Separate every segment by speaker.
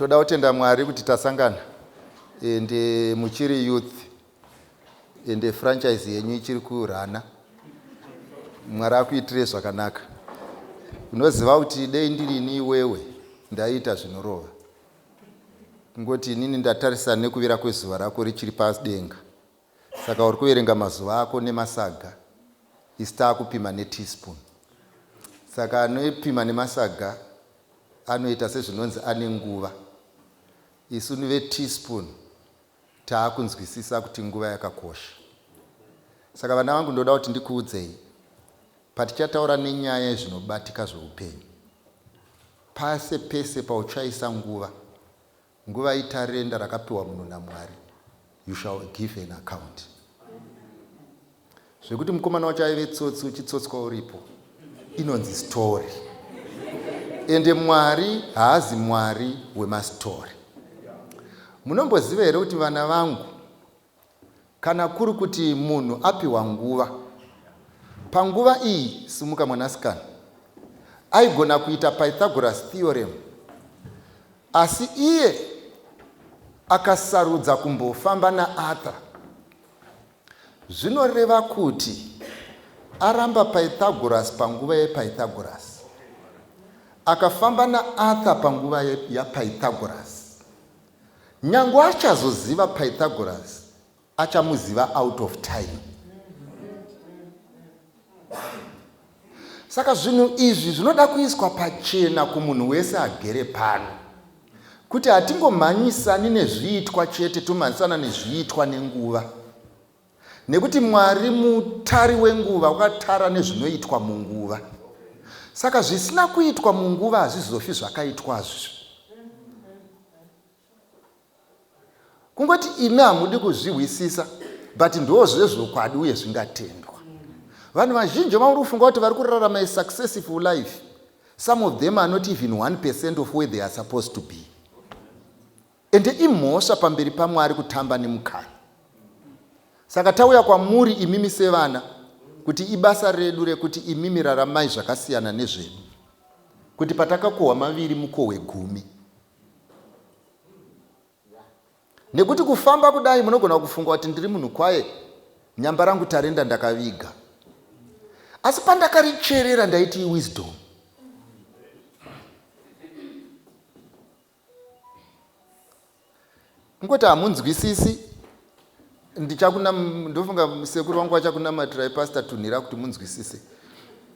Speaker 1: Toda kutenda Mwari kuti tasangana ende muchiri youth ende franchise yenyu ichiri kurana. Mwari akuitire zvakanaka. Unoziva kuti dei ndirini iwewe ndaiita zvinorova. Kungoti inini ndatarisa nekuvira kwezuva rako richiri padenga. Saka uri kuverenga mazuva ako nemasaga isu taakupima neteaspoon. Saka anopima nemasaga anoita sezvinonzi ane nguva. Isu veteaspoon taakunzwisisa kuti nguva yakakosha. Saka vana vangu ndoda kuti ndikuudzei patichataura nenyaya yezvinobatika zveupenyu. Pase pese pauchaisa nguva Nguva itarenda rakapiwa munhu naMwari, you shall give an account. Zvekuti mukomana wacho aive tsotsi uchitsotswa uripo inonzi story. Ende Mwari haazi Mwari wemastory. Munomboziva here kuti vana vangu Kana kuri kuti munhu apiwa nguva, panguva iyi, simuka mwanasikana, aigona kuita Pythagoras theorem, asi iye akasarudza kumbofamba naArthur. Zvinoreva kuti aramba Pythagoras panguva yePythagoras, akafamba naArthur panguva yaPythagoras. Nyangwe achazoziva Pythagoras achamuziva out of time. Saka zvinhu izvi zvinoda kuiswa pachena kumunhu wese agere pano kuti hatingomhanyisani nezviitwa chete, tomhanyisana nezviitwa nenguva. Nekuti Mwari mutari wenguva wakatara nezvinoitwa munguva. Saka zvisina kuitwa munguva hazvizofi zvakaitwazve. Kungoti imi hamudi kuzvihwisisa but ndozvezvokwadi uye zvingatendwa. Vanhu vazhinji vauri kufunga kuti vari kurarama a successful life, some of them are not even 1% of where they are supposed to be. Ende imhosva pamberi paMwari kutamba nemukana. Saka tauya kwamuri imimi sevana kuti ibasa redu rekuti imimi raramai zvakasiyana nezvedu. Kuti patakakohwa maviri mukohwe gumi. Nekuti kufamba kudai munogona kufunga kuti ndiri munhu kwaye, nyamba rangu tarenda ndakaviga. Asi pandakaricherera ndaiti iwisdom. Kungoti hamunzwisisi ndichakuna ndofunga sekuru vangu vachakunamatirai pastor Tunhira kuti munzwisise.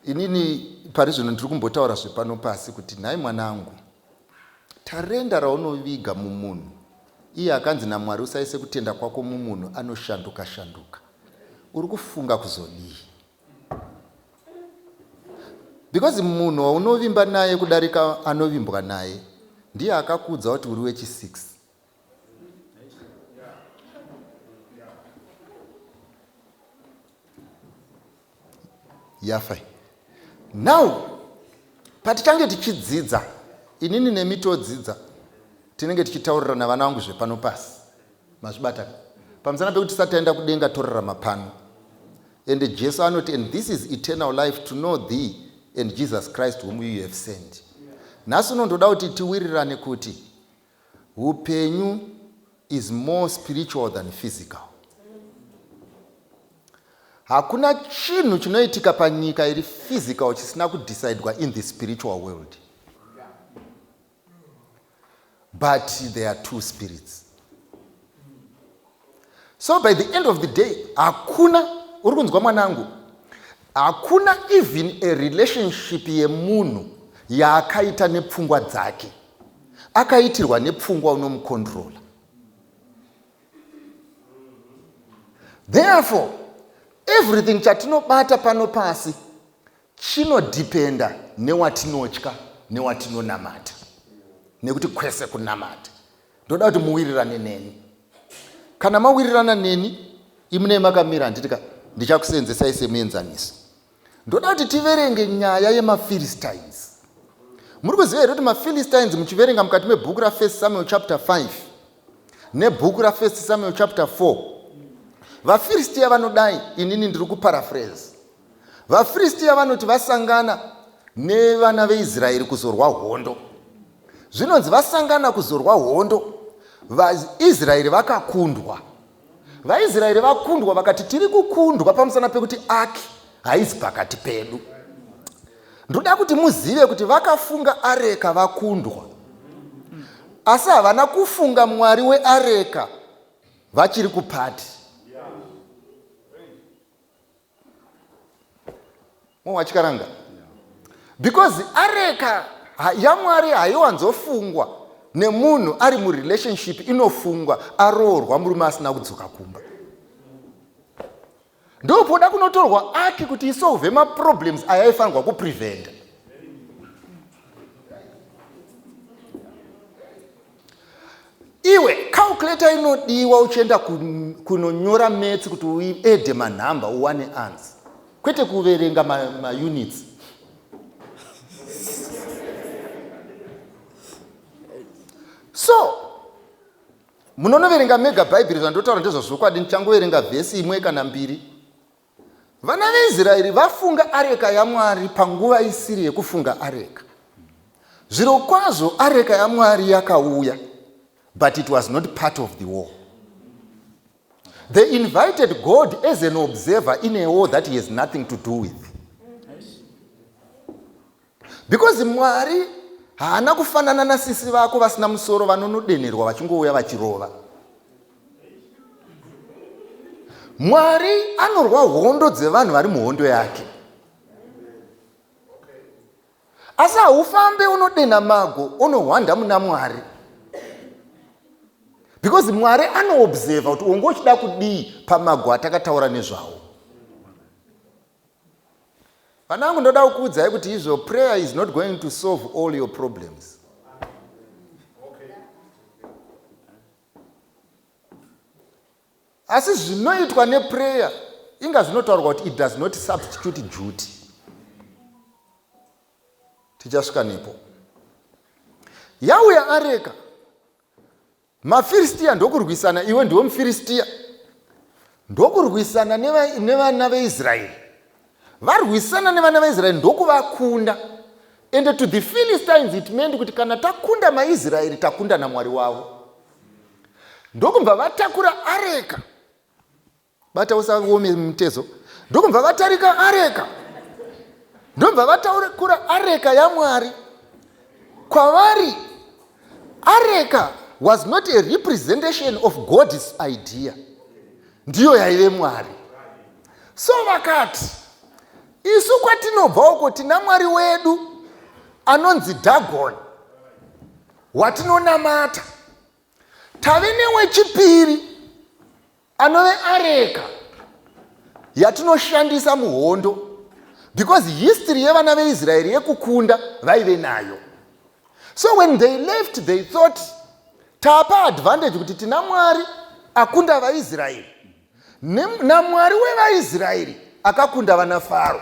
Speaker 1: Inini pari zvino ndiri kumbotaura zvepano pasi kuti nhai mwanangu tarenda raunoviga mumunhu iye akanzi naMwari usaise kutenda kwako mumunhu anoshanduka shanduka uri kufunga kuzodii? Because munhu waunovimba naye kudarika anovimbwa naye ndiye akakuudza kuti uri wechi 6. Yafa. Now patichange tichidzidza inini nemi todzidza tinenge tichitaurirana vana vangu zvepano pasi. Mazvibata ka? Pamusana pekuti tisati taenda kudenga torarama pano. And Jesu anoti and this is eternal life to know thee and Jesus Christ whom you have sent. Nhasi uno ndoda kuti tiwirirane kuti upenyu is more spiritual than physical. Hakuna chinhu chinoitika panyika iri physical chisina kudecidwa in the spiritual world. But there are two spirits. So by the end of the day, hakuna, uri kunzwa mwanangu, hakuna even a relationship yemunhu yaakaita nepfungwa dzake. Akaitirwa nepfungwa unomucontrola. Therefore, everything chatinobata pano pasi Chinodependa newatinotya newatinonamata nekuti kwese kunamata. Ndoda kuti muwirirane neni. Kana mawirirana neni imunei makamira handiti ka ndichakuseenzesai semuenzaniso. Ndoda kuti tiverenge nyaya yemaPhilistines. Muri kuziva here kuti maPhilistines muchiverenga mukati mebhuku raFirst Samuel chapter 5 nebhuku raFirst Samuel chapter 4 vaFiristia vanodai, inini ndiri kuparaphrase VaFiristia vanoti vasangana nevana veIsraeri kuzorwa hondo. Zvinonzi vasangana kuzorwa hondo, vaIsraeri vakakundwa. VaIsraeri vakundwa vakati tiri kukundwa pamusana pekuti aki haizi pakati pedu. Ndoda kuti muzive kuti vakafunga areka vakundwa, asi havana kufunga Mwari weareka vachiri kupati. Wachikaranga because areka yaMwari haiwanzofungwa nemunhu ari murelationship, inofungwa aroorwa murume asina kudzoka kumba. Ndopoda kunotorwa aki kuti isolve maproblems ayaifanirwa kupreventa. Iwe calculator inodiwa uchienda kunonyora maths kuti uede manhamba uwane answer, kwete kuverenga maunits. So munonoverenga mega Bhaibheri, zvandotaura ndezvazvokwadi. Ndichangoverenga vhesi imwe kana mbiri. Vana veIsraeri vafunga areka yaMwari panguva isiri yekufunga areka. Zviro kwazvo areka yaMwari yakauya, but it was not part of the war. They invited God as an observer in a war that he has nothing to do with, because Mwari haana kufanana nasisi vako vasina musoro vanonodenerwa vachingouya vachirova. Mwari anorwa hondo dzevanhu vari muhondo yake, asi haufambe unodenha mago unohwanda muna Mwari, because Mwari anoobserva kuti unge uchida kudii pamago atakataura nezvawo. Vana vangu, ndoda kukuudzai kuti izvo prayer is not going to solve all your problems. Asi zvinoitwa neprayer, inga zvinotaurwa kuti it does not substitute duty. Tichasvika nepo. Yauya areka, maFiristiya ndokurwisana. Iwe ndiwe muFiristiya, ndokurwisana nevana veIsraeri. Varwisana nevana veIsraeri ndokuvakunda. And to the Philistines it meant kuti kana takunda maIsraeri, takunda naMwari wavo. Ndokubva vatakura areka. Bata, usaome mutezo. Ndokubva vatarika areka, ndobva vatakura areka yaMwari. Kwavari areka was not a representation of God's idea, ndiyo yaive Mwari. So vakati, isu kwatinobva uko tina Mwari wedu anonzi Dagon watinonamata. Tave newechipiri anove areka yatinoshandisa muhondo, because history yevana veIsraeri yekukunda vaive nayo. So when they left, they thought tapa advantage kuti tina Mwari akunda vaIsraeri naMwari wevaIsraeri akakunda vana Faro.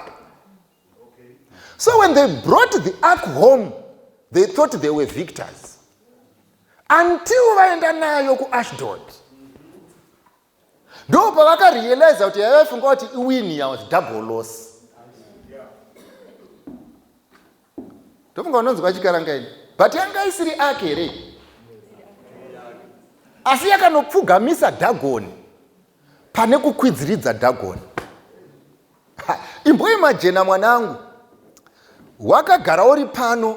Speaker 1: So when they brought the ark home, they thought they were victors until vaenda nayo kuAshdod. Ndo pavakarealiza kuti yavaifunga kuti iwin was double loss. Ndofunga unonzwa chikaranga ini, but yanga isiri ake here, asi yakanopfugamisa Dhagoni pane kukwidziridza Dhagoni. Imboimajena mwanangu, wakagara uri pano,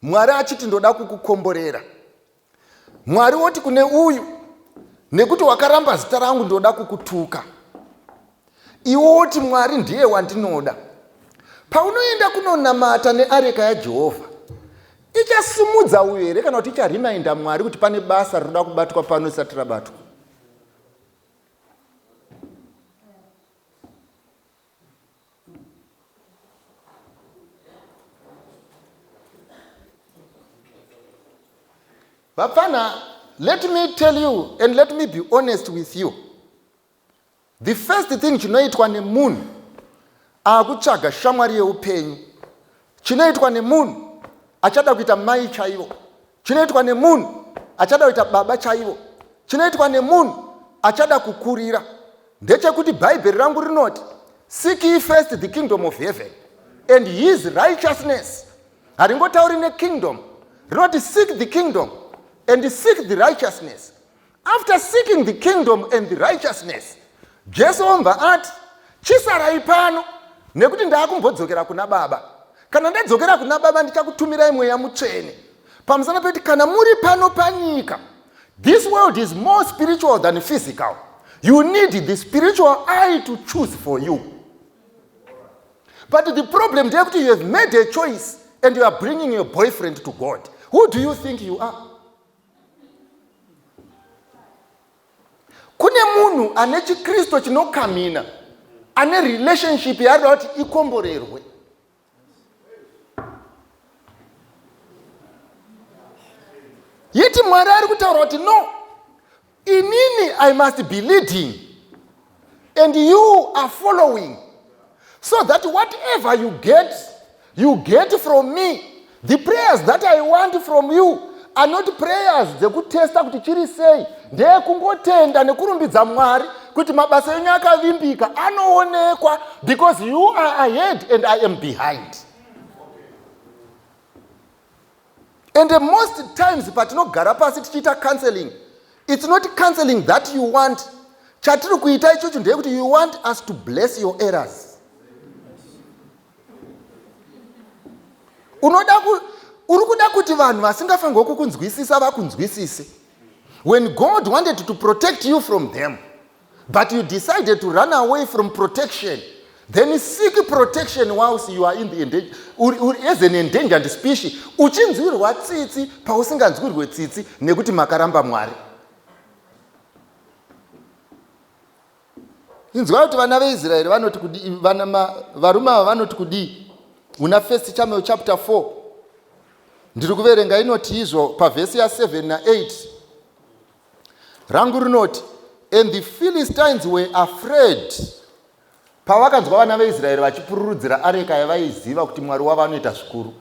Speaker 1: Mwari achiti ndoda kukukomborera. Mwari woti kune uyu, nekuti wakaramba zita rangu ndoda kukutuka. Iwe woti Mwari ndiye wandinoda. Paunoenda kunonamata neareka yaJehovha, ichasimudza uyu here, kana kuti icharimainda Mwari kuti pane basa rinoda kubatwa pano isati rabatwa? Vapfana, let me tell you and let me be honest with you. The first thing chinoitwa nemunhu akutsvaga shamwari yeupenyu, chinoitwa nemunhu achada kuita mai chaivo, chinoitwa nemunhu achada kuita baba chaivo, chinoitwa nemunhu achada kukurira, ndechekuti Bhaibheri rangu rinoti, "Seek ye first the kingdom of heaven and his righteousness." Haringotauri nekingdom. Rinoti seek the kingdom and seek the righteousness. After seeking the kingdom and the righteousness, Jesu omva ati, chisarai pano nekuti ndaakumbodzokera kuna Baba. Kana ndadzokera kuna Baba ndichakutumirai Mweya Mutsvene. Pamusana pekuti kana muri pano panyika, this world is more spiritual than physical. You need the spiritual eye to choose for you. But the problem ndeyekuti you have made a choice and you are bringing your boyfriend to God. Who do you think you are? Kune munhu ane chiKristu chinokamina, ane relationship yaarikuda kuti ikomborerwe. Yeti Mwari ari kutaura kuti no, inini I must be leading and you are following, so that whatever you get, you get from me. The prayers that I want from you are not prayers dzekutesta kuti chiri sei, ndeyekungotenda nekurumbidza Mwari kuti mabasa enyu akavimbika anoonekwa, because you are ahead and I am behind. And most times patinogara pasi tichiita counseling, it's not counseling that you want. Chatiri kuita ichocho ndeyekuti you want us to bless your errors. Uri kuda kuti vanhu vasingafanirwa kukunzwisisa vakunzwisise. When God wanted to protect you from them, but you decided to run away from protection, then seek protection whilst you are in the endangered, uri as an endangered species, uchinzwirwa tsitsi pausinganzwirwe tsitsi nekuti makaramba Mwari. Inzwa kuti vana veIsraeri vanoti kudii, varume ava vanoti kudii muna 1 Samuel chapter 4. Ndiri kuverenga inoti izvo pavhesi ya7 na8. Rangu rinoti, and the Philistines were afraid. Pavakanzwa vana veIsraeri vachipururudzira areka yavaiziva kuti Mwari wavo anoita zvikuru.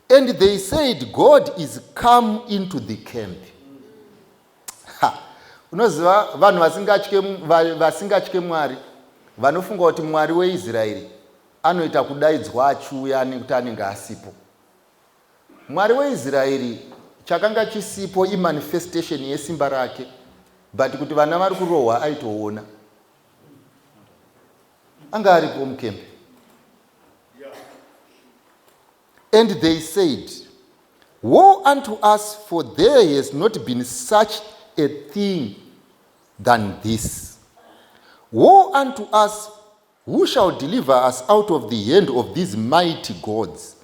Speaker 1: And they said, God is come into the camp. Ha, unoziva vanhu vasingatye Mwari vanofunga kuti Mwari weIsraeri anoita kudaidzwa achiuya nekuti anenge asipo. Mwari weIsraeri chakanga chisipo imanifestation yesimba rake, but kuti vana vari kurohwa aitoona. Anga aripo mukembe. And they said, woe unto us, for there has not been such a thing than this. Woe unto us, who shall deliver us out of the hand of these mighty gods?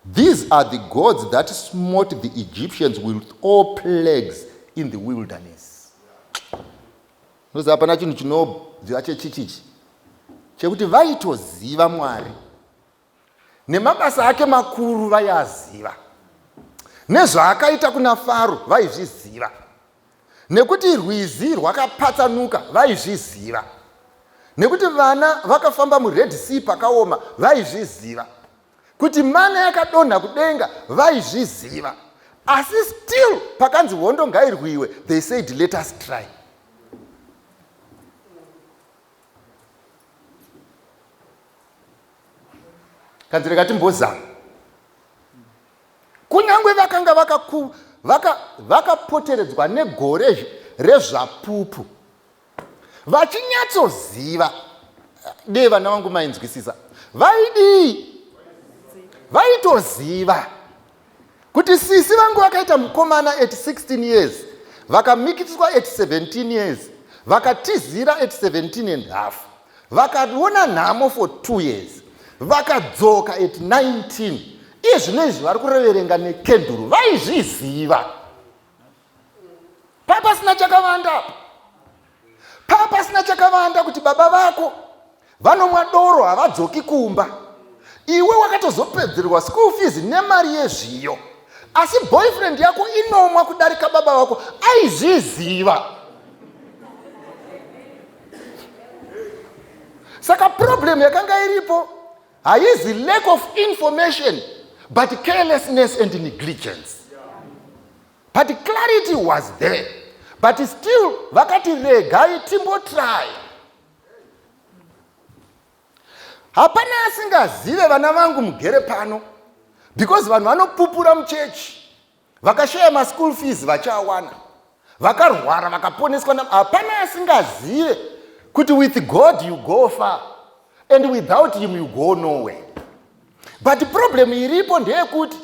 Speaker 1: These are the gods that smote the Egyptians with all plagues in the wilderness. Noziva hapana chinhu chinobvira chechichichi chekuti vaitoziva Mwari nemabasa ake makuru, vaiaziva nezvaakaita kuna Faro, vaizviziva nekuti rwizi rwakapatsanuka, vaizviziva nekuti vana vakafamba muRed Sea pakaoma, vaizviziva kuti mana yakadonha kudenga, vaizviziva. Asi still pakanzi hondo ngairwiwe, they said, let us try. Kanzi rega timbozama. Kunyange vakanga vakapoteredzwa negore rezvapupu, vachinyatsoziva. Dei vana vangu mainzwisisa, vaidii? Vaitoziva kuti sisi vangu vakaita mukomana at 16 years, vakamikitiswa at 17 years, vakatizira at 17 and half, vakaona nhamo for 2 years, vakadzoka at 19. Iye zvino izvi vari kureverenga nekenduru. Vaizviziva, papasina chakavanda apa, papasina chakavanda kuti baba vako vanomwa doro, havadzoki kumba. Iwe wakatozopedzerwa school fees nemari yezviyo, asi boyfriend yako inomwa kudarika baba vako. Aizviziva. Saka problem yakanga iripo haizi lack of information, but carelessness and negligence. But clarity was there, but still vakati regai timbotry. Hapana asingazive, vana vangu mugere pano, Because vanhu vanopupura muchechi, vakashaya maschool fees vachiawana, vakarwara vakaponeswa. Hapana asingazive kuti with God you go far and without him you go nowhere. But problem iripo ndeyekuti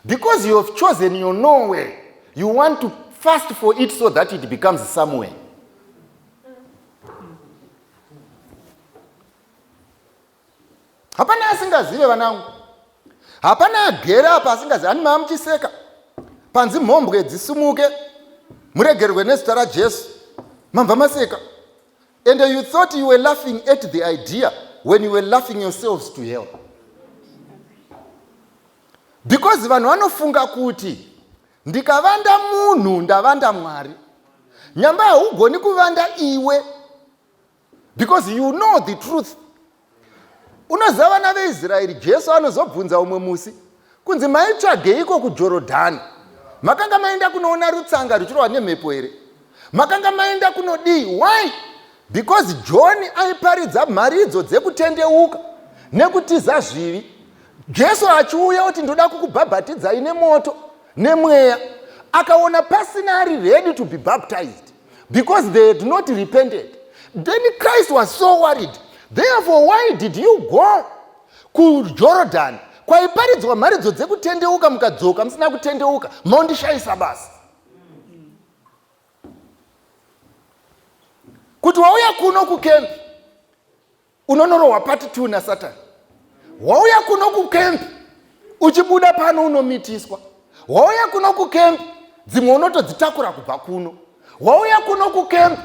Speaker 1: because you have chosen your nowhere, you want to fast for it so that it becomes somewhere. Hapana asingazive, vanangu, hapana agere apa asingazive. Ani maa muchiseka panzi mhombwe dzisimuke muregerwe nezita raJesu, mambva maseka, and you thought you were laughing at the idea when you were laughing yourselves to hell, because vanhu vanofunga kuti ndikavanda munhu ndavanda Mwari. Nyamba haugoni kuvanda iwe, because you know the truth. Unoziva, vana veIsraeri, Jesu anozobvunza umwe musi kunzi, "Maitsvageiko kuJorodhani? Makanga maenda kunoona rutsanga ruchirwa nemhepo here? Makanga maenda kunodii?" Why? Because John aiparidza mharidzo dzekutendeuka nekutiza zvivi. Jesu achiuya kuti, "Ndoda kukubhabhatidzai nemoto nemweya," akaona pasina ari ready to be baptized because they had not repented. Then Christ was so worried. "Therefore, why did you go kuJorodhani kwaiparidzwa mharidzo dzekutendeuka, mukadzoka musina kutendeuka, maundishayisa basa?" Kuti wauya kuno kukembi, unonorohwa part 2 naSatani. Wauya kuno kukembi, uchibuda pano unomitiswa. Wauya kuno kukembi, dzimwe unotodzitakura kubva kuno. Wauya kuno kukembi,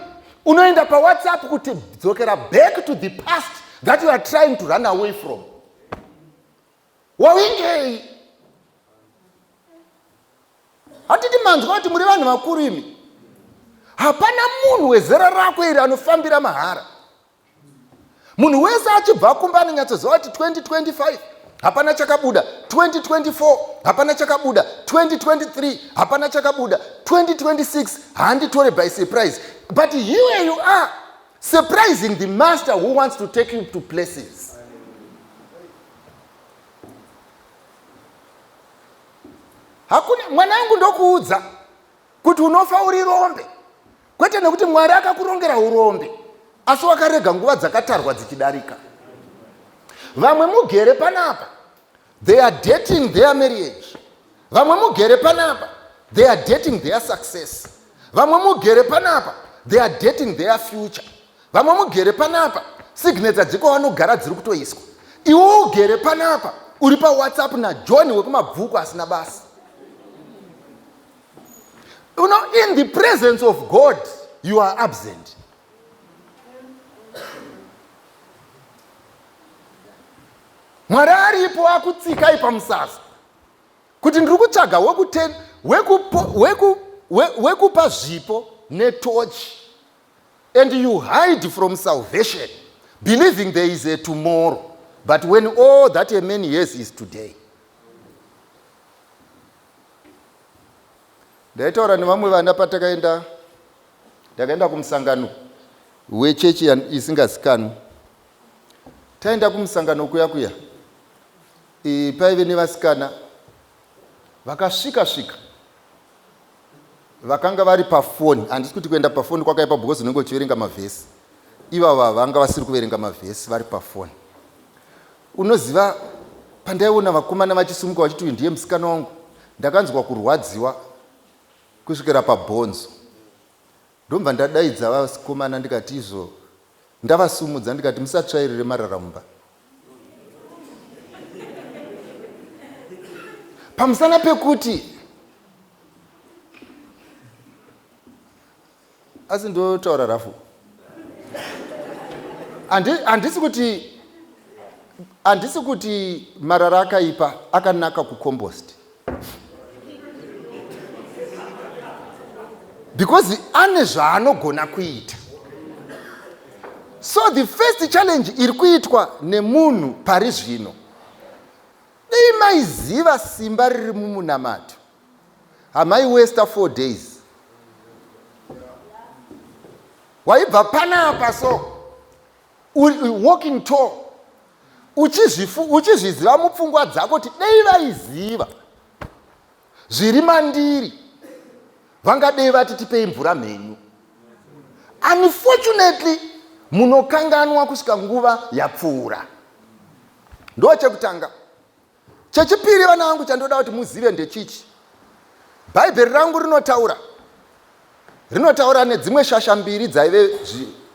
Speaker 1: unoenda paWhatsApp kuti dzokera back to the past that you are trying to run away from. Wawingei? Hatiti manzwa kuti muri vanhu vakuru imi. Hapana munhu wezera rako iri anofambira mahara. Munhu wese achibva kumba anonyatsoziva kuti 2025 hapana chakabuda, 2024 hapana chakabuda, 2023 hapana chakabuda, 2026 handitore by surprise. But here you are surprising the master who wants to take you to places. Hakuna, mwanangu, ndokuudza kuti unofa uri rombe, kwete nekuti Mwari akakurongera urombe, asi wakarega nguva dzakatarwa dzichidarika. Vamwe mugere panapa, they are dating their marriage. Vamwe mugere panapa, they are dating their success. Vamwe mugere panapa, they are dating their future. Vamwe mugere panapa, signature dziko vanogara dziri kutoiswa. Iwe ugere panapa uri paWhatsApp naJohn wekumabvuku asina basa. In the presence of God you are absent. Mwari aripo akutsikai pamusasa kuti ndiri kutsvaga wekupa zvipo netochi, and you hide from salvation, believing there is a tomorrow, but when all that a man has is today. Ndaitaura nevamwe vana patakaenda, ndakaenda kumusangano wechechi isingazikanwi. Taenda kumusangano kuya kuya, paive nevasikana vakasvika svika vakanga vari pafoni. Handisi kuti kuenda pafoni kwakaipa, because unenge uchiverenga mavhesi. Ivava vanga vasiri kuverenga mavhesi, vari pafoni. Unoziva, pandaiona vakomana vachisumuka vachiti, "Uyu ndiye musikana wangu," ndakanzwa kurwadziwa kusvikira pabhonzo. Ndobva ndadaidza vakomana, ndikati izvo, ndavasumudza, ndikati, "Musatsvairire marara mumba." Pamusana pekuti, asi ndotaura rafu, handisi kuti marara akaipa, akanaka kucompost, because ane zvaanogona kuita. So the first challenge iri kuitwa nemunhu pari zvino, dei maiziva simba riri mumunamato, hamaiwesta 4 days. Waibva panapa, so walking tour. Uchizviziva mupfungwa dzako kuti dei vaiziva zviri mandiri vangadei vati tipei mvura mhenyu. Unfortunately munokanganwa kusvika nguva yapfuura. Ndo chekutanga. Chechipiri vana vangu chandoda kuti muzive ndechichi. Bhaibheri rangu rinotaura rinotaura nedzimwe shasha mbiri dzaive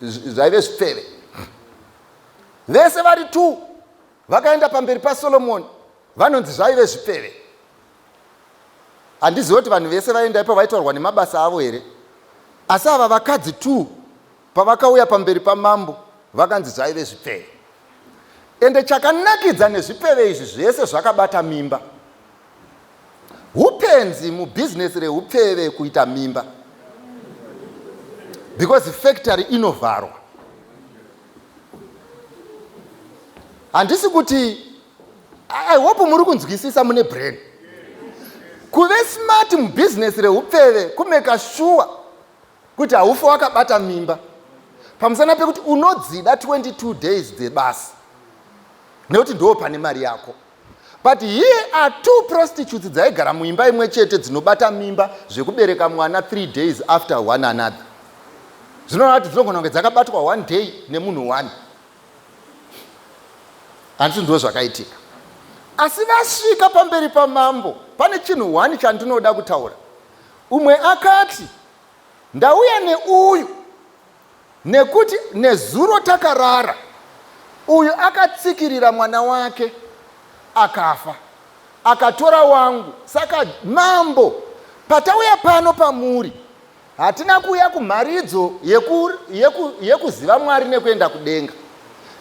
Speaker 1: zvaive zvipfeve. Vese vari two vakaenda pamberi paSolomoni vanonzi zvaive zvipfeve. Handizivi kuti vanhu vese vaienda ipo vaitaurwa nemabasa avo here, asi ava vakadzi two pavakauya pamberi pamambo vakanzi zvaive zvipfeve. Ende chakanakidza nezvipfeve izvi zvese zvakabata mimba. Hupenzi mubhizinesi reupfeve kuita mimba because factory inovharwa. Handisi kuti I hope muri kunzwisisa mune brain. Kuve smart mubhizinesi reupfeve kumeka shuwa kuti haufe wakabata mimba pamusana pekuti unodzida 22 days dzebasa nekuti ndoo pane mari yako. But here are two prostitutes dzaigara muimba imwe chete dzinobata mimba zvekubereka mwana 3 days after one another. Zvinoreva kuti dzinogona kunge dzakabatwa one day nemunhu one. Handiti ndizvo zvakaitika. Asi vasvika pamberi pamambo, pane chinhu one chandinoda kutaura. Umwe akati, ndauya neuyu nekuti nezuro takarara, uyu akatsikirira mwana wake akafa, akatora wangu. Saka mambo, patauya pano pamuri, Hatina kuuya kumharidzo yekuziva Mwari nekuenda kudenga.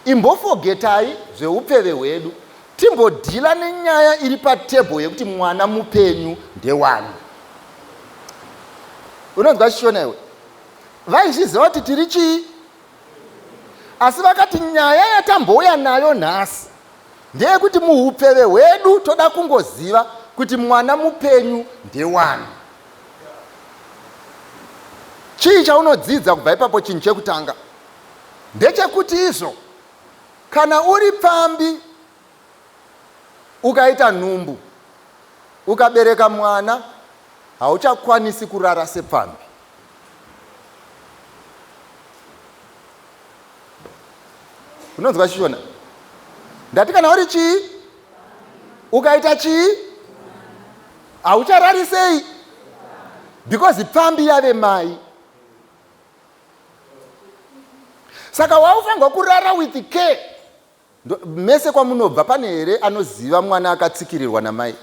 Speaker 1: Imbofogetai zveupfeve hwedu timbodhila nenyaya iri patable yekuti mwana mupenyu ndewani. Unonzwa chiShona iwe? Vaizviziva kuti tiri chii? Asi vakati nyaya yatambouya nayo nhasi ndeyekuti muupfeve hwedu toda kungoziva kuti mwana mupenyu ndewani. Chii chaunodzidza kubva ipapo? Chinhu chekutanga ndechekuti izvo kana uri pfambi ukaita nhumbu ukabereka mwana hauchakwanisi kurara sepfambi. Unonzwa chiShona? Ndati kana uri chii ukaita chii haucharari sei because pfambi yave mai. Saka waufanirwa kurara with care. Mese kwamunobva pane here anoziva mwana akatsikirirwa namai?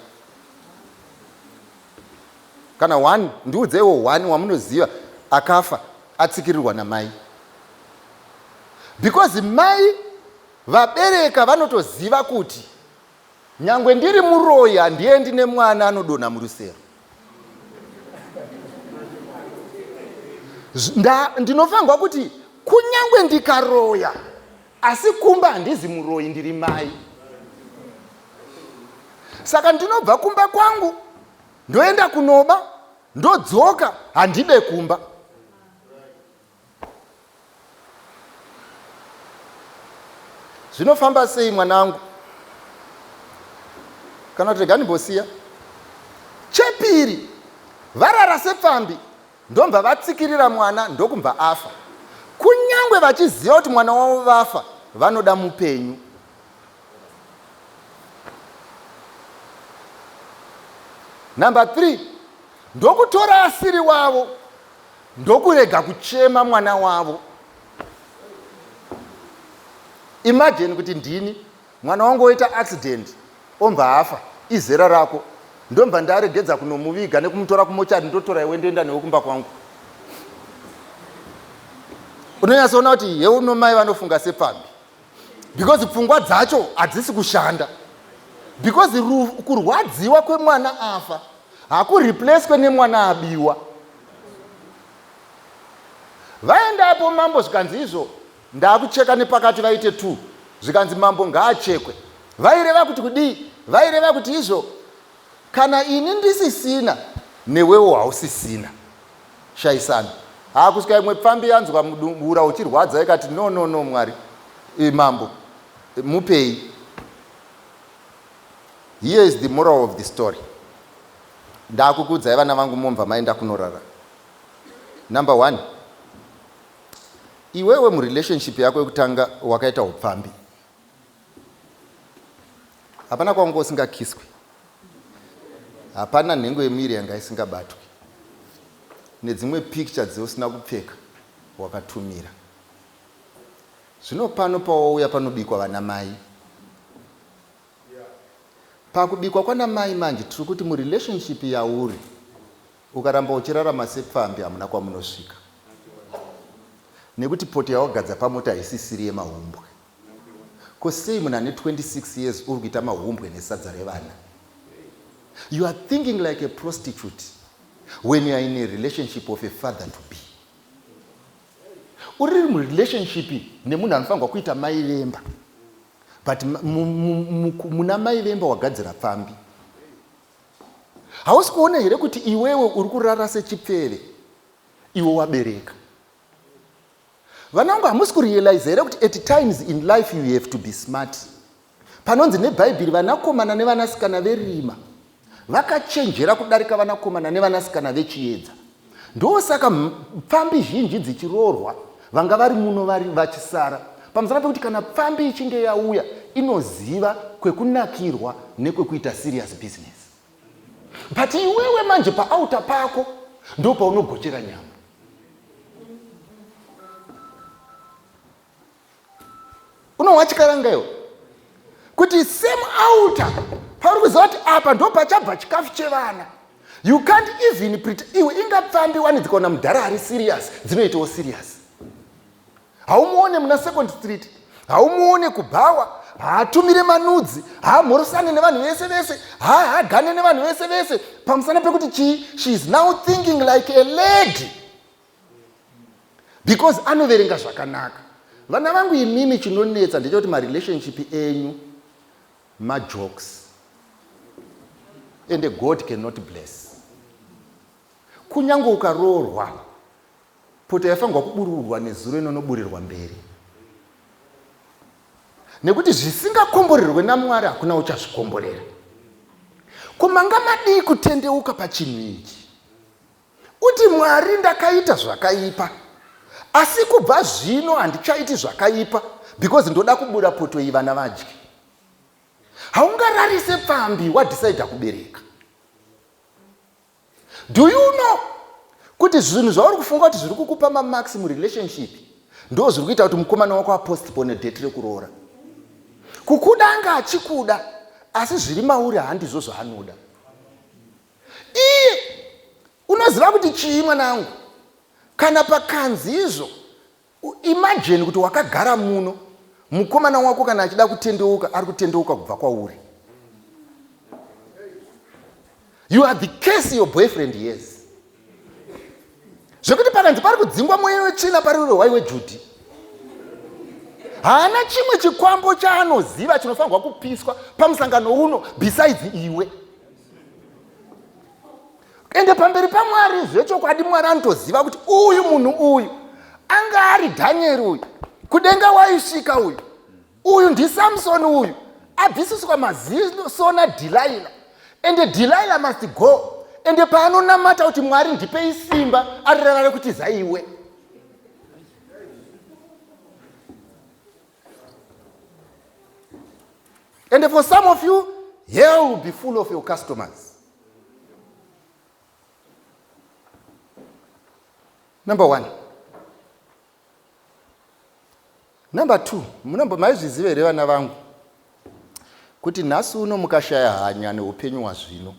Speaker 1: Kana one, ndiudzeiwo one wamunoziva akafa atsikirirwa namai. Because mai vabereka vanotoziva kuti nyangwe ndiri muroyi handiendi nemwana anodonha murusero. Ndinofanirwa kuti kunyangwe ndikaroya asi kumba handizi muroyi, ndiri mai. Saka ndinobva kumba kwangu ndoenda kunoba ndodzoka, handibe kumba. Zvinofamba sei mwanangu? Kana kuti rega ndimbosiya. Chepiri, varara sepfambi ndobva vatsikirira mwana ndokubva afa. Kunyangwe vachiziva kuti mwana wavo vafa, vanoda mupenyu. Number 3, ndokutora asiri wavo ndokurega kuchema mwana wavo. Imagine kuti ndini mwana wangu oita accident ombva afa, izera rako, ndombva ndaregedza kunomuviga nekumutora kumochari, ndotora iwe ndoenda newe kumba kwangu. Unonyatsoona kuti heuno mai vanofunga sepfambi because pfungwa dzacho hadzisi kushanda, because kurwadziwa kwemwana afa hakureplacwe nemwana abiwa. Vaendapo mambo zvikanzi izvo ndakucheka nepakati vaite 2, zvikanzi mambo ngaachekwe. Vaireva kuti kudii? Vaireva kuti izvo kana ini ndisisina newewo hausisina, shaisana. Haa kusvika imwe pfambi yanzwa mudura uchirwadza ikati no no no Mwari, mambo mupei. Here is the moral of the story. Ndakukuudzai vana vangu momva maenda kunorara. Number one, iwewe murelationship yako yekutanga wakaita upfambi. Hapana kwanga usingakiswi. Hapana nhengo yemuviri yanga isingabatwi. Nedzimwe picture dzeusina kupfeka wakatumira. Zvino pano pawauya panobikwa vana mai. Pakubikwa kwana mai manje tiri kuti murelationship yauri ukaramba uchirarama sepfambi hamuna kwamunosvika. Nekuti poto yawagadza pamota haisisiri yemahumbwe. Ko sei munhu ane 26 years uri kuita mahumbwe nesadza revana? You are thinking like a prostitute when you are in a relationship of a father to be. Uri murelationship nemunhu anofanirwa kuita mai vemba but muna mai vemba wagadzira pfambi. Hausi kuona here kuti iwewe uri kurara sechipfeve iwe wabereka? Vana vangu hamusi kurealize here kuti at times in life you have to be smart. Panonzi neBhaibheri vanakomana nevanasikana verima vakachenjera kudarika vanakomana nevanasikana vechiedza. Ndosaka pfambi zhinji dzichiroorwa vanga vari muno vari vachisara pamusana pekuti kana pfambi ichinge yauya inoziva kwekunakirwa nekwekuita serious business. But iwewe manje paauta pako ndopaunogochera nyama. Unohwa chikaranga iwe kuti same altar pauri kuziva kuti apa ndo pachabva chikafu chevana. You can't even pretend. Iwe ingapfambi wani dzikaona mudhara ari serious dzinoitawo serious. Haumuone muna Second Street, haumuone kubhawa, haatumire manudzi, haamhorosane nevanhu vese vese, haahagane nevanhu vese vese pamusana pekuti chii? She is now thinking like a lady. Because anoverenga zvakanaka. Vana vangu imimi chinonetsa ndechekuti marelationship enyu majokes. And God cannot bless. Kunyange ukaroorwa, poto yaifanirwa kubururwa nezuro inonoburirwa mberi. Nekuti zvisingakomborerwe naMwari hakuna uchazvikomborera. Ko manga madii kutendeuka pachinhu ichi? Uti, Mwari, ndakaita zvakaipa, asi kubva zvino handichaiti zvakaipa because ndoda kubura poto iyi vana vadye. Haungararise pfambi wadecider kubereka. Do you know kuti zvinhu zvauri kufunga kuti zviri kukupa mamarks murelationship ndo zviri kuita kuti mukomana wako apostpone date rekuroora? Kukuda anga achikuda, asi zviri mauri handizvo zvaanoda. Iye unoziva kuti chii mwanangu, kana pakanzi izvo, imagine kuti wakagara muno, mukomana wako kana achida kutendeuka ari kutendeuka kubva kwauri. You are the case your boyfriend yes. Zvekuti pakanzi pari kudzingwa mweya wetsvina pari uri hwai weJudhi. Haana chimwe chikwambo chaanoziva chinofanirwa kupiswa pamusangano uno besides iwe. Ende pamberi paMwari zvechokwadi Mwari anotoziva kuti uyu munhu uyu anga ari Dhanieri uyu, kudenga waisvika uyu, uyu ndiSamsoni uyu, abvisiswa maziso naDhilailah. Ende Delilah must go. Ende paanonamata kuti Mwari ndipei simba arirara rekutiza iwe. And for some of you, hell will be full of your customers. Number one. Number 2, munombo maizviziva here vana vangu kuti nhasi uno mukashaya hanya neupenyu hwazvino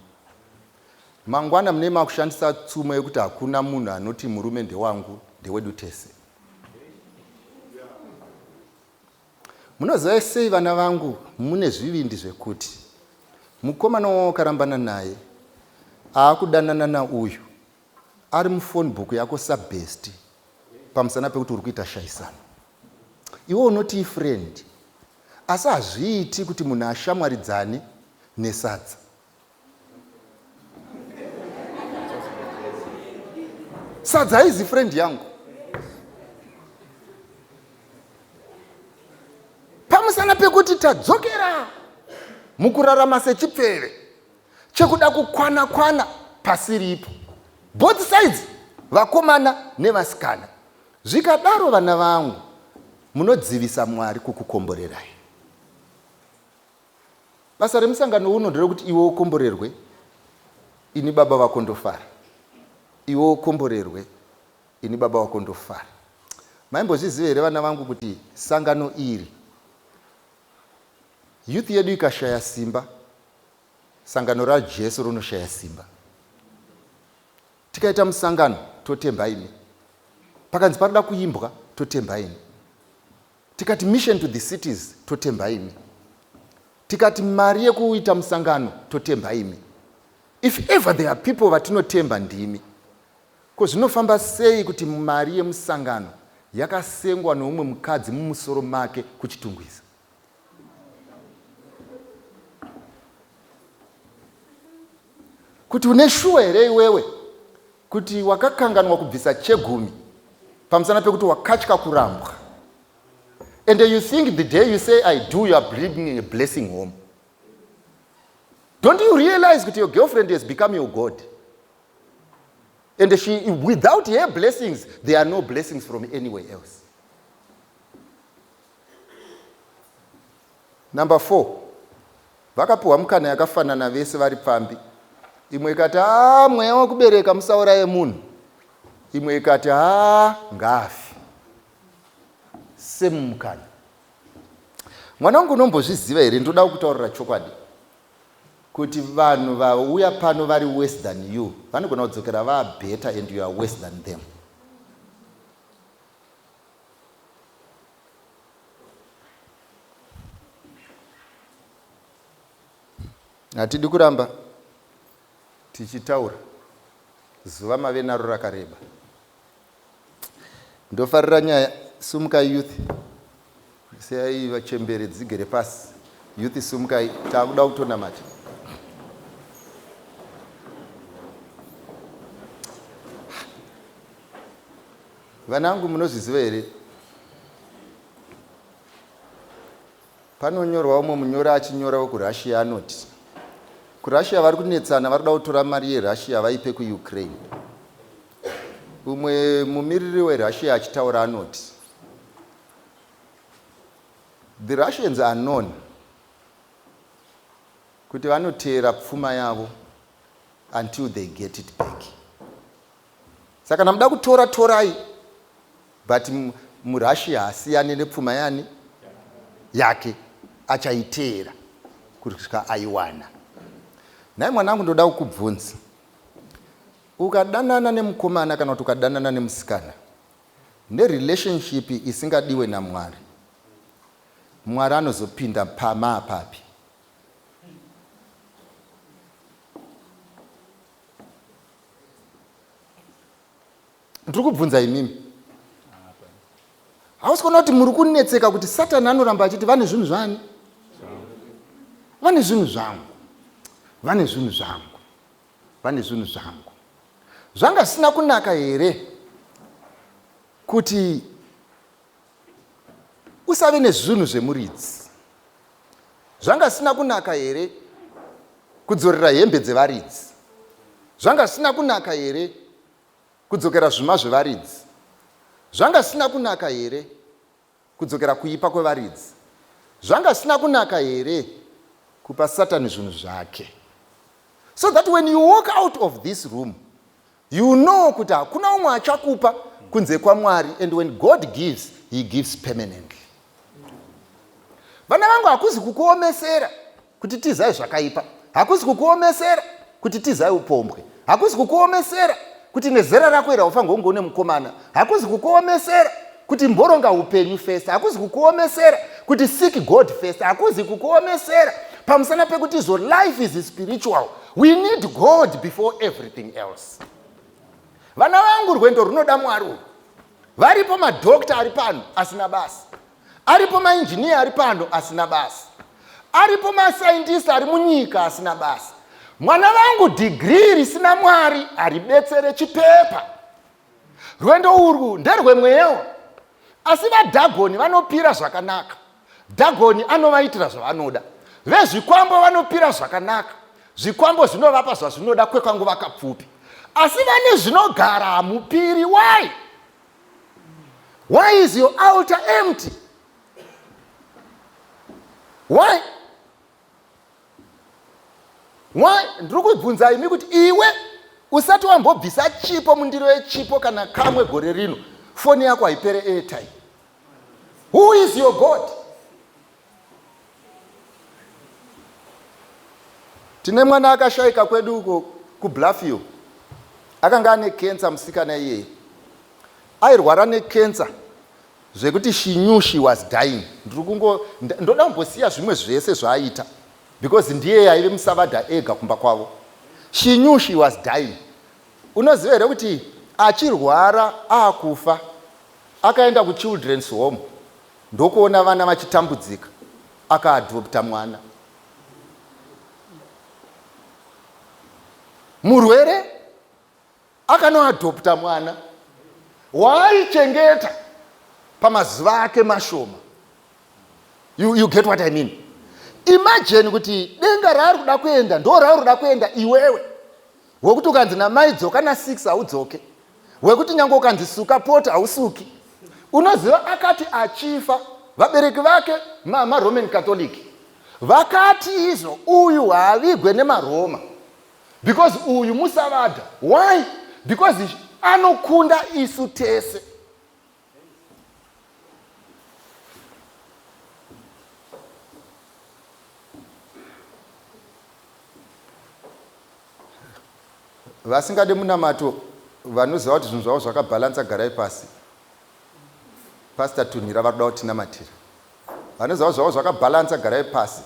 Speaker 1: mangwana mune makushandisa tsumo yekuti hakuna munhu anoti murume ndewangu ndewedu tese. Munoziva sei vana vangu mune zvivindi zvekuti mukomana wawakarambana naye aakudanana nauyu ari muphone book yako sabestie pamusana pekuti uri kuita shaisano. Iwe unoti ifriend asi hazviiti kuti munhu ashamwaridzane nesadza. Sadza haizi friend yangu. Pamusana pekuti tadzokera. Mukurarama sechipfeve chekuda kukwana kwana pasiripo. Both sides, vakomana nevasikana. Zvikadaro vana vangu, munodzivisa Mwari kukukomborerai. Basa remusangano uno nderekuti iwe ukomborerwe, ini baba vako ndofara. Iwe ukomborerwe, ini baba vako ndofara. Maimbozviziva here vana vangu kuti sangano iri youth yedu ikashaya simba, sangano raJesu rinoshaya simba. Tikaita musangano totemba imi. Pakanzi panoda kuimbwa totemba imi. Tikati mission to the cities totemba imi. Tikati mari yekuita musangano totemba imi. If ever there are people vatinotemba ndimi. Ko zvinofamba sei kuti mari yemusangano yakasengwa noumwe mukadzi mumusoro make kuChitungwiza? Kuti une shuwa here iwewe kuti wakakanganwa kubvisa chegumi pamusana pekuti wakatya kurambwa? And you think the day you say I do, you are bringing a blessing home. Don't you realize kuti your girlfriend has become your God? And she, without her blessings, there are no blessings from anywhere else. Number 4. Vakapiwa mukana yakafanana vese vari pfambi. Imwe ikati haa mweya wekubereka musauraye munhu. Imwe ikati haa ngaafe. Same mukana. Mwana wangu unombozviziva here ndoda kukutaurira chokwadi kuti vanhu vauya pano vari worse than you vanogona kudzokera vaa better and you are worse than them. Hatidi kuramba tichitaura zuva mave naro rakareba. Ndofarira nyaya sumukai youth siyai vachembere dzigere pasi youth sumukai takuda kutonamata. Vanangu munozviziva here? Panonyorwa umwe munyori achinyora wekuRussia anoti, KuRussia vari kunetsana vari kuda kutora mari yeRussia vaipe kuUkraine. Umwe mumiriri weRussia achitaura anoti, The Russians are known kuti vanoteera pfuma yavo until they get it back. Saka kana muda kutora torai but muRussia haasiyane nepfuma yani yake achaiteera kusvika aiwana. Nhai mwanangu ndoda kukubvunza. Ukadanana nemukomana kana kuti ukadanana nemusikana nerelationship isingadiwe naMwari, Mwari anozopinda pama papi? Ndiri kubvunza imimi. Hausi kuona kuti muri kunetseka kuti Satani anoramba achiti vane zvinhu zvani? Vane zvinhu zvangu. Vane zvinhu zvangu. Vane zvinhu zvangu. Zvanga zvisina kunaka here kuti usave nezvinhu zvemuridzi? Zvanga zvisina kunaka here kudzorera hembe dzevaridzi? Zvanga zvisina kunaka here kudzokera zvuma zvevaridzi? Zvanga zvisina kunaka here kudzokera kuipa kwevaridzi? Zvanga zvisina kunaka here kupa Satani zvinhu zvake? So that when you walk out of this room, you know kuti hakuna umwe achakupa kunze kwaMwari, and when God gives, he gives permanently. Vana vangu, hakuzi kukuomesera kuti tizai zvakaipa, hakuzi kukuomesera kuti tizai upombwe, hakuzi kukuomesera kuti nezera rako iri haufanirwe kunge une mukomana, hakuzi kukuomesera kuti mboronga upenyu first, hakuzi kukuomesera kuti seek God first, hakuzi kukuomesera pamusana pekuti izvo life is spiritual. We need God before everything else. Vana vangu, rwendo runoda Mwari urwu. Varipo madhokta ari pano asina basa, aripo mainjiniya ari pano asina basa, aripo masaindist ari munyika asina basa. Mwana vangu, dhigiri risina Mwari haribetsere chipepa. Rwendo urwu nderwemweyawo, asi vaDhagoni vanopira zvakanaka. Dhagoni anovaitira zvavanoda. Vezvikwambo vanopira zvakanaka, zvikwambo zvinovapa zvazvinoda kwekanguva kapfupi, asi vane zvinogara hamupiri. Why? Why is your altar empty? Why? Why? Ndiri kubvunza imi kuti iwe usati wambobvisa chipo mundiro yechipo kana kamwe gore rino, foni yako haipere airtime. Who is your God? Tine mwana akashaika kwedu uko kuBluffview. Akanga ane cancer musikana iyeye. Airwara necancer zvekuti she knew she was dying. Ndiri kungo ndoda kumbosiya zvimwe zvese zvaaita because ndiye aive musavadha ega kumba kwavo. She knew she was dying. Unoziva here kuti achirwara akufa akaenda kuchildren's home ndokuona vana vachitambudzika akaadopta mwana. Murwere akanoadopta mwana waaichengeta pamazuva ake mashoma. You get what I mean? Imagine kuti denga raari kuda kuenda ndo rauri kuda kuenda iwewe, wekuti ukanzi namai dzoka na 6 haudzoke, wekuti nyange ukanzi suka poto hausuki. Unoziva akati achifa vabereki vake maRoman Catholic vakati izvo uyu haavigwe nemaRoma because uyu musavadha. Why? Because anokunda isu tese. Vasingade munamato vanoziva kuti zvinhu zvavo zvakabhalansa, garai pasi. Pastor Tunhira vari kuda kutinamatira. Vanoziva zvavo zvakabhalansa, garai pasi.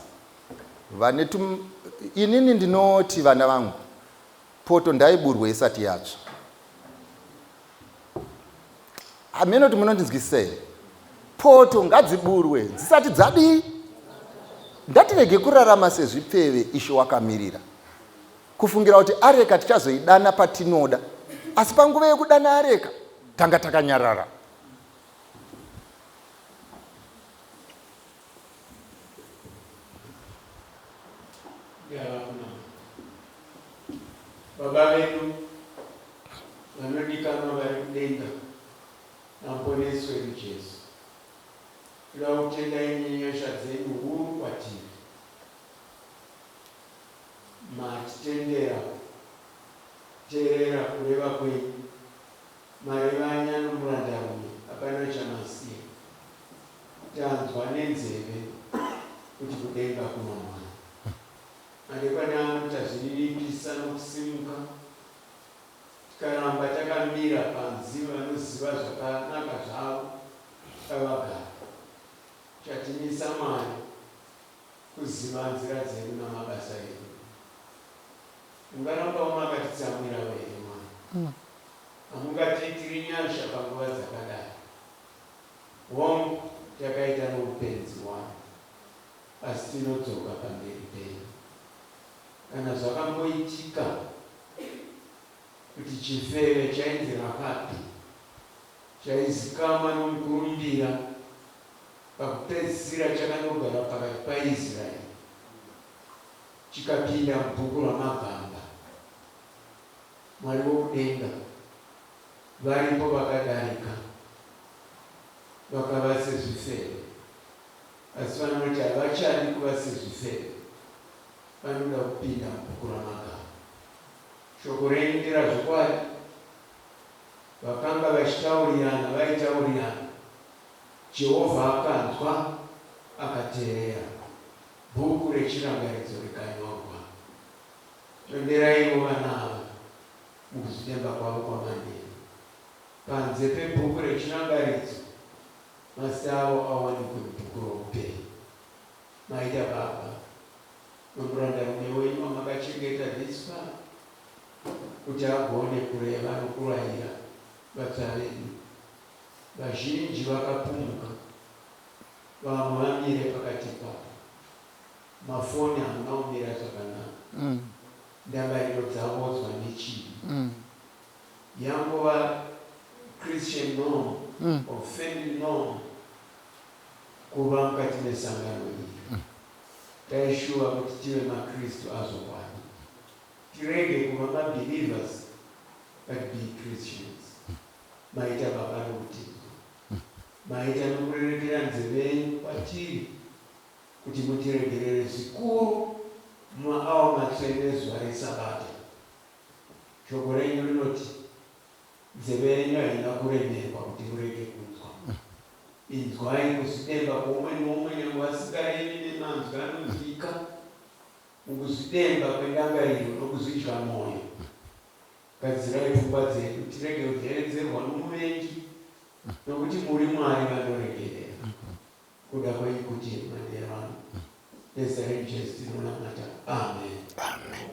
Speaker 1: Vane tum... Inini ndinoti vana vangu, poto ndaiburwe isati yatsva. Hameno kuti munondinzwisisa here? Poto ngadziburwe dzisati dzadii? Ngatirege kurarama sezvipfeve Ishe wakamirira. Kufungira kuti areka tichazoidana patinoda, asi panguva yekudana areka tanga takanyarara.
Speaker 2: Baba vedu vanodikanwa vari kudenga naMuponesi wedu Jesu, toda kutendai nenyasha dzenyu huru kwatiri. Matitendera kuteerera kureva kwenyu, marevanya nomurandarume, hapana chamasiya. Tanzwa nenzeve kuti kudenga kuna Mwari. Madekwana ano tazvininipisa nokusimuka tikaramba takamira panzi vanoziva zvakanaka zvavo ngavagare. Chatimisa Mwari kuziva nzira dzedu namabasa edu. Mungarambawo makatitsamwirawo here Mwari? Hamungatiitiri nyasha panguva dzakadai? Hongu, takaita noupenzi wani, asi tinodzoka pamberi penyu. Kana zvakamboitika kuti chifeve chainzi Rahabhi chaizikamwa nomukurumbira pakupedzisira chakanogara pakati paIsraeri chikapinda mubhuku ramagamba, Mwari wokudenga, varipo vakadarika vakava sezvifeve, asi vanoti havachadi kuva sezvifeve, vanoda kupinda mubhuku ramagamba. Shoko renyu nderazvokwadi. Vakanga vachitaurirana vaitaurirana, Jehovha akanzwa, akateerera, bhuku rechirangaridzo rikanyorwa. Tonderaiwo vana ava mukuzvidemba kwavo kwamanheru. Panze pebhuku rechirangaridzo, mazita avo awanikwe mubhuku roupenyu. Maita Baba, nomurandarume wenyu wamakachengeta this far, kuti agone kureva nokurayira vatsva vedu. Vazhinji vakapumhuka, vamwe vamire pakati ipapo. Mafoni hamuna kumira zvakanaka. Ndangariro dzavodzwa nechivi. Yangova Christian norm or family norm kuva mukati mesangano iri. Taishuva kuti tive maKristu azvokwadi. Tirege kuva mabelievers but be Christians. Maita Baba nokutinzwa. Maita nokurerekera nzeve yenyu kwatiri kuti mutiregerere zvikuru mumaawa matsvene ezuva reSabata. Shoko renyu rinoti nzeve yenyu haina kuremerwa kuti murege kunzwa. Inzwai kuzvidemba kwoumwe noumwe nyangwe vasingarevi nemanzwi anonzwika, mukuzvidemba kwendangariro nokuzvidya mwoyo. Gadzirai pfungwa dzedu tirege kudheredzerwa nomuvengi, nokuti muri Mwari vanoregerera. Kuda kwenyu kuti manheru ano. Nezita renyu Jesu tinonamata. Amen.
Speaker 1: Amen.